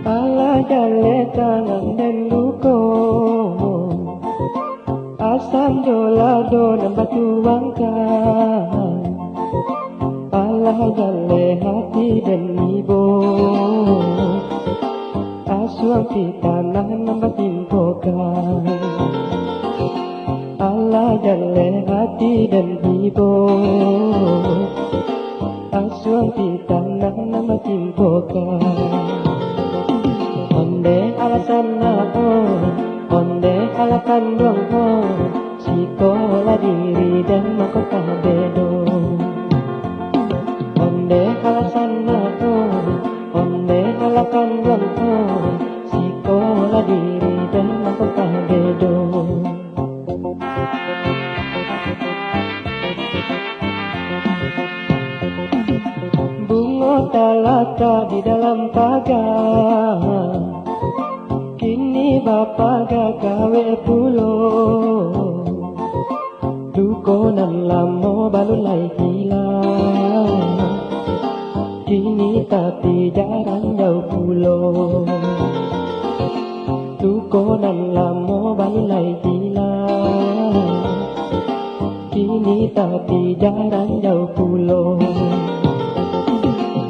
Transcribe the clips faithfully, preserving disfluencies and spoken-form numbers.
Alah jaleh tangan den luko, asam jo lado nan batuangkan. Alah jaleh hati den ibo, asuang pitanah nan batimpokan. Alah jaleh hati den ibo, asuang pitanah nan batimpokan. Ondeh alah sanak o, ondeh alah kanduang o, sikolah diri den mangko ka bedo. Ondeh alah sanak o, ondeh alah kanduang o, sikolah diri den mangko ka bedo. Bungo talatak di dalam paga, kini bapaga kawek pulo. Duko nan lamo balun lai ilang, kini tapi jarang jauah pulo. Duko nan lamo balun lai ilang, kini tapi jarang jauah pulo.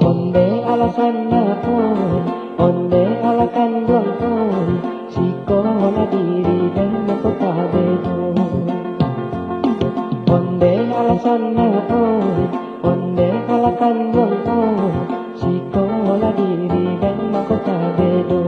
Ondeh alah sanak o, ondeh alah kanduang o, sikolah diri den mangko ka bedo. Ondeh alah sanak o, ondeh alah kanduang o, sikolah diri den mangko ka bedo.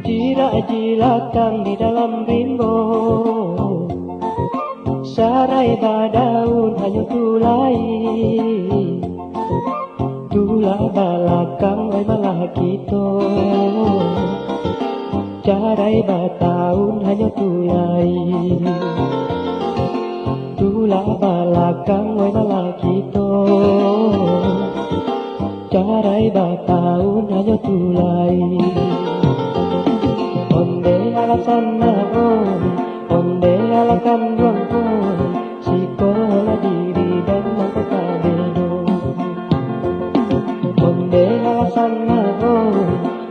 Jirak-jirakang di dalam rimbo, sarai badaun hanyo tulai. Tulah balakang lai malah kito, carai bataun hanyo tulai. Tulah balakang lai malah kito, carai bataun hanyo tulai. Ondeh alah sanak o, ondeh alah kanduang o, sikolah diri den mangko ka bedo. Ondeh alah sanak o,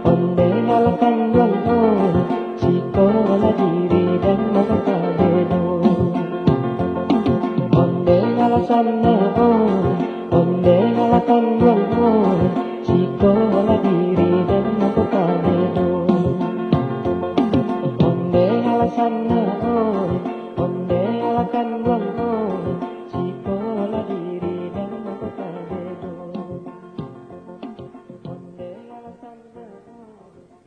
ondeh alah kanduang o, sikolah diri den mangko ka bedo. Ondeh alah sanak o, ondeh alah kanduang o, sikolah diri den mangko ka bedo. Ondeh alah sanak o, ondeh alah kanduang o, sikolah diri den mangko ka bedo. Ondeh alah sanak o.